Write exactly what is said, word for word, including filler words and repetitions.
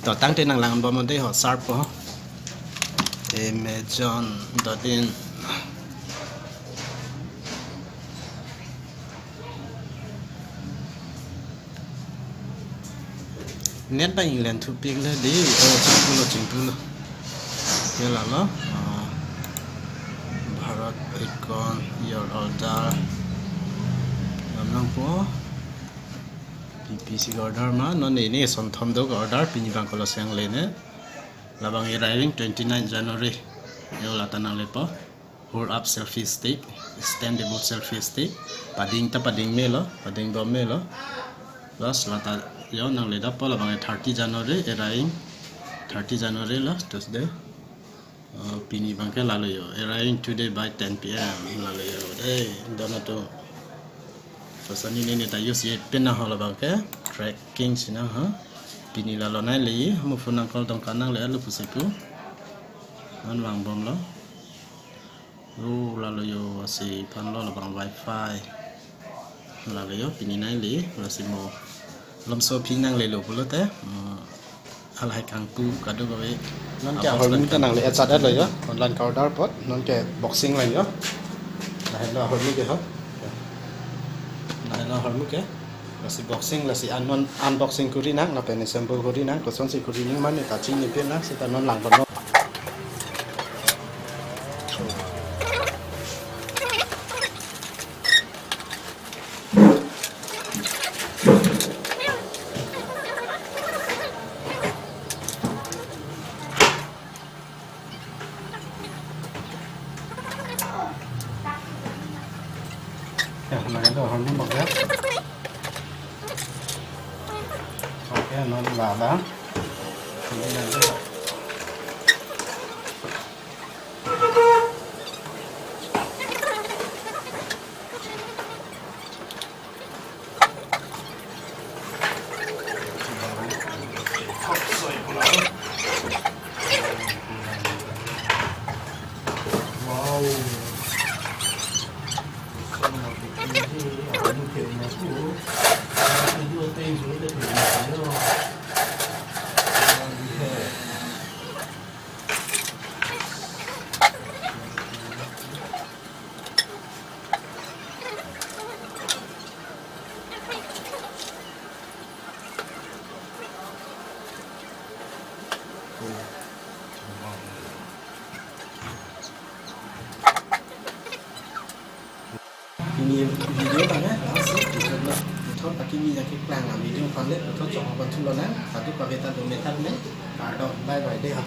To tangte nang lang bom de ho, Sharp ho. Amazon dot in. Net ba England thupik le di, oh, chingpulo, chingpulo. Ya lalo, ah, Bharat Econ, your order. Lam nangpo. P P C order ma, non ini sonthom do order, pini bang kolo siang lene. Labang erai twenty-nine January. Yo lata nang lepo. Hold up selfie stick, extendable selfie stick. Pading ta pading melo, pading bom melo. Plus lata yo nang le dapo labang thirty January, erai thirty January lo, Tuesday. Oh, pini bangke lalo yo, erai today by ten P M lalo yo. Eh, dono to. Pasani nene ta use ye pin na ho labangke, tracking sina ha. Pini lalo nai le, mo phone nang call tong kanang le, lo pusi pu. Non vang bom lo. Oh, lalo yo, si pan lo labang wifi. Lalo yo, pini nai le, lasi mo. Lomso phi nang le lo pulote. Hmm. Halahai kangpu kadokave. Non ke ahormu ta nang le echat lo yo. Online order apot. Non ke boxing lang yo. Lahelo ahormu ke ho. Lahelo ahormu ke. Lasi boxing, lasi un-, unboxing kuri nang, lapen assemble kuri nang, kosonsi kuri nang mane ta chinipin nang, seta non lang bom. Ya, lagi tu, hormu bak ya. Oke, non lada. Ini nanti. Pini video abang ke, langsung, puthot, puthot, pini yang keklang, ah, video aphan le, puthot chok abang thu lonang, sadu kaveta do metar me, kardom, bye bye, dei ha.